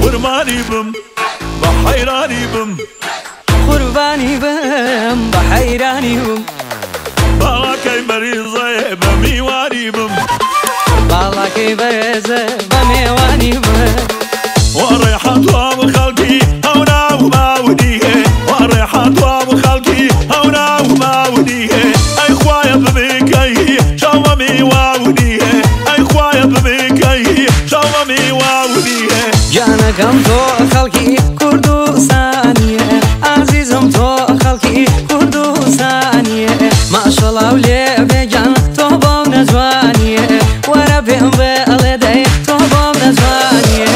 قوربانی بم بە حەیرانی بم قوربانی بم بە حەیرانی بم باڵاکەی بەریزێ بە میوانی بم باڵاکەی بەرزە بە مێوانی بم وەڕێحەت وام خەڵکی ئەو ناو باودیه وەڕێحەت وام خەڵکی ئەو ناو باودیه ئەی خوایە ببیکەی شەوە میواودیه ئەی خوایە ببیکەی شەوە میواودیه گیانەکەم تۆ خەڵکی کوردستانیە ئازیزم تۆ خەڵکی کوردستانیە ماشەڵاو لێ بێگیان تۆ بۆم نەجوانیە وەرە پێم بڵێ دەی تۆ بۆم نەجوانیە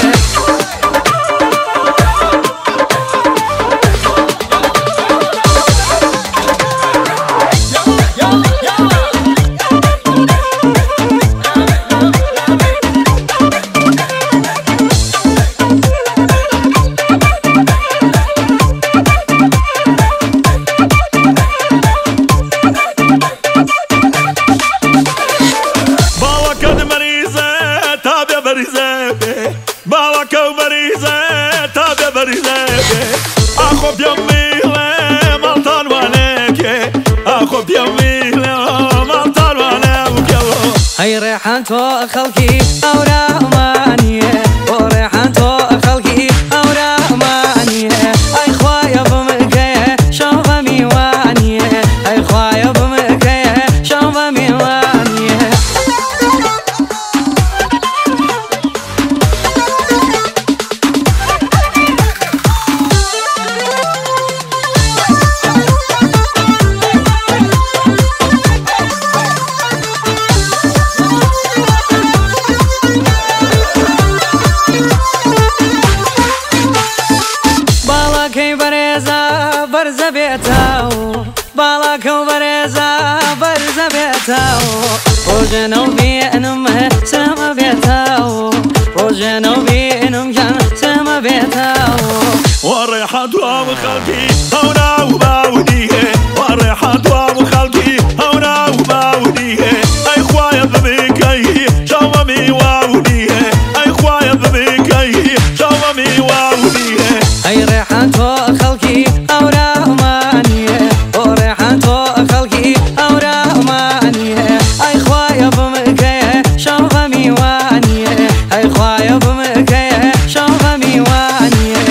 باڵاکە و بەریزە تا بێ بەریزە بێ ئاخۆ پێم میڵێ ماڵتان وانێکێ ئاخۆ پێم میڵێ ماڵتان وانێکێەوە ئەی ڕێحان تۆ خەڵکی ئەورامانیە بۆ ڕێحان تۆ خەڵکی ئەورامانیە ئەی خوایە بمکەیە شەو بە میوانیە ئەی خوایە بمکەیە شەو بە میوانیە باڵاکەی بەرێزە بەرزە بێتاو باڵاکە و بەرێزە بەرزە بێتاو ڕۆژێنە و بێنم سەمە بێتاو ڕۆژێنە و بێنم گیان سەمە بێتاو وەڕێحەت وام خەڵکی ئەو ناو باودیه وەڕێحەت وام خەڵکی ئەو ناو باودیه ئەی خوایە ببیکەی شەوە میواودیه ئەی خوایە ببیکەی شەوە میواودیه ئەی ڕێحان تۆ خەڵکی ئەورامانیە بۆ ڕێحان تۆ خەڵکی ئەورامانیە ئەی خوایە بمکەیە شەو بە میوانیە ئەی خوایە بمکەیە شەو بە میوانیە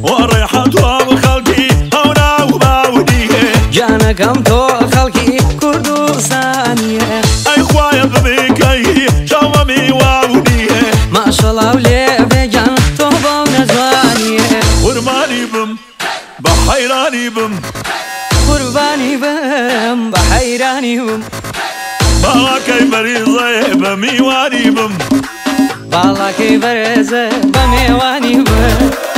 وەڕێحەت وام خەڵکی ئەو ناو باودیه گیانەکەم تۆ خەڵکی کوردستانیە ئەی خوایە ببیکەی شەوە میواودیه ماشەڵاو لێ بێگیان تۆ بۆم نەجوانیە قوربانی بم بە حەیرانی بم قوربانی بم بە حەیرانی بم باڵاکەی بەریزێ بە میوانی بم باڵاکەی بەرزە بە مێوانی بم.